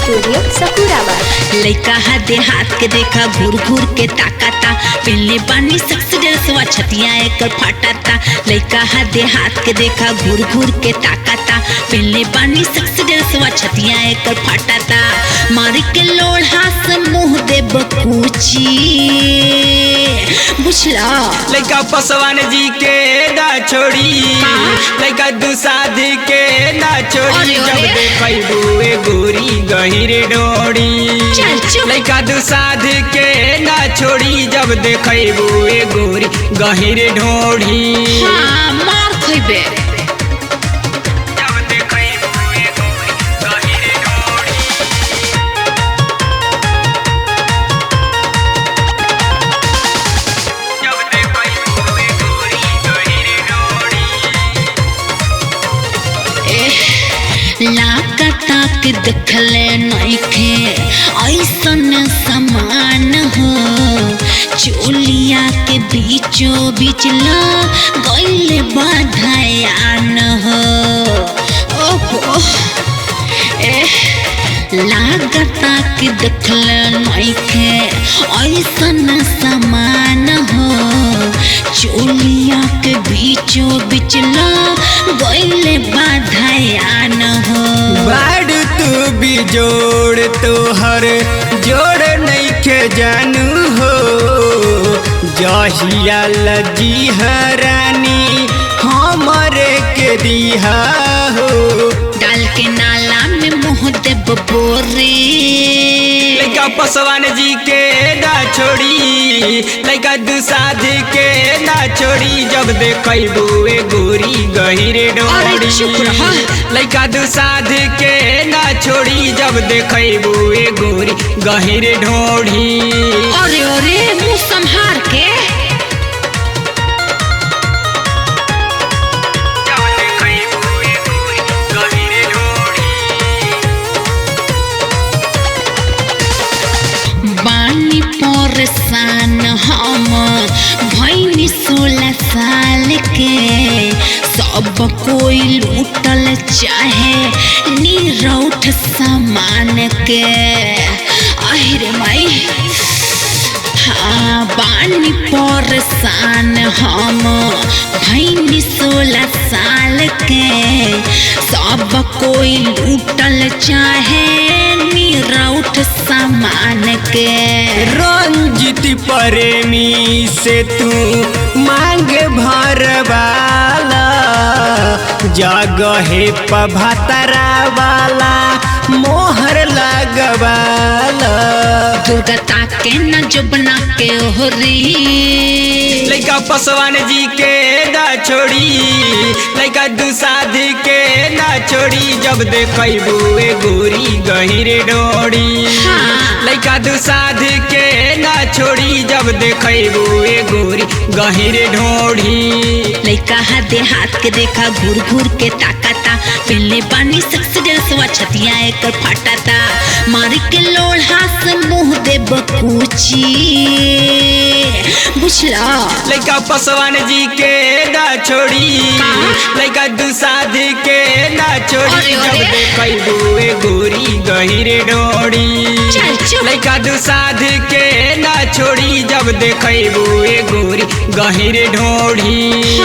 Studio सकुराबाद। लइका हाथे हाथ के देखा घूर घूर के ताकाता, पहले बानी सक्सेसवा छतिया एकर फाटाता। लइका हाथे हाथ के देखा घूर घूर के ताकाता, पहले बानी सक्सेसवा छतिया एकर फाटाता। मार के लोढ़ा से मुंह दे बकूची बुझला। लइका पसवान जी के ना छोड़ी, लइका दुसाध के ना छोड़ी, जब देखबू ए गोरी गहिर डोरी। लइका दुसाध के ना छोड़ी, जब देखबू ए गोरी गहिर ढोड़ी। हाँ, मार खइबे। लागता के देखले नइखे ऐसन समान हो, चोलिया के बीचों बीच गइल बाधायान हो। ओहो एह, लागता के देखले नइखे ऐसन समान हो, चोलिया के बीचों बीच गइल बाधायान हो। बाड़ तू भी जोड़ तोहर जोड़ नइखे जानू हो, जहिया लजी हरानी हमरे के दिहा हो। डाल के नाला में मुँह दे बोरी। लइका पसवान जी के ना छोड़ी, लइका दुसाध के ना छोड़ी, जब देखबू ए गोरी गहिर डोरी। लइका दुसाध के ना छोड़ी, जब देखबू ए गोरी गहिर ढोड़ी। अरे अरे मुँह संभार के। बानी परेशान हम भैनी 16 साल के, सब कोई लूटल चाहे निरौठ सामान के। अरे माई, हाँ, बानी परेशान हम भैनी 16 साल के, सब कोई लूटल चाहे निरौठ सामान के। रंजित प्रेमी से तू मांग भरवाला, जगहे पभतरा वाला मोहर लगवाला। दुर्गा ताके न जो बना के ओहरी। लइका पसवान जी के ना छोड़ी, लइका दुसाध के ना छोड़ी, जब देखबू ए गोरी गहिर डोरी। लइका दुसाध के ना छोड़ी, जब देखबू ए गोरी गहिर ढोड़ी। लइका हाथे हाथ के देखा घूर घूर के ताकाता, पहले बानी सक्सेसवा छतिया एकर फाटाता। मार के लोढ़ा से मुँह दे बकूची बुझला। लइका पसवान जी के ना छोड़ी, लइका दुसाध के ना छोड़ी, जब देखबू ए गोरी गहिर डोरी। लइका दुसाध के ना छोड़ी, जब देखबू ए गोरी गहिर ढोड़ी।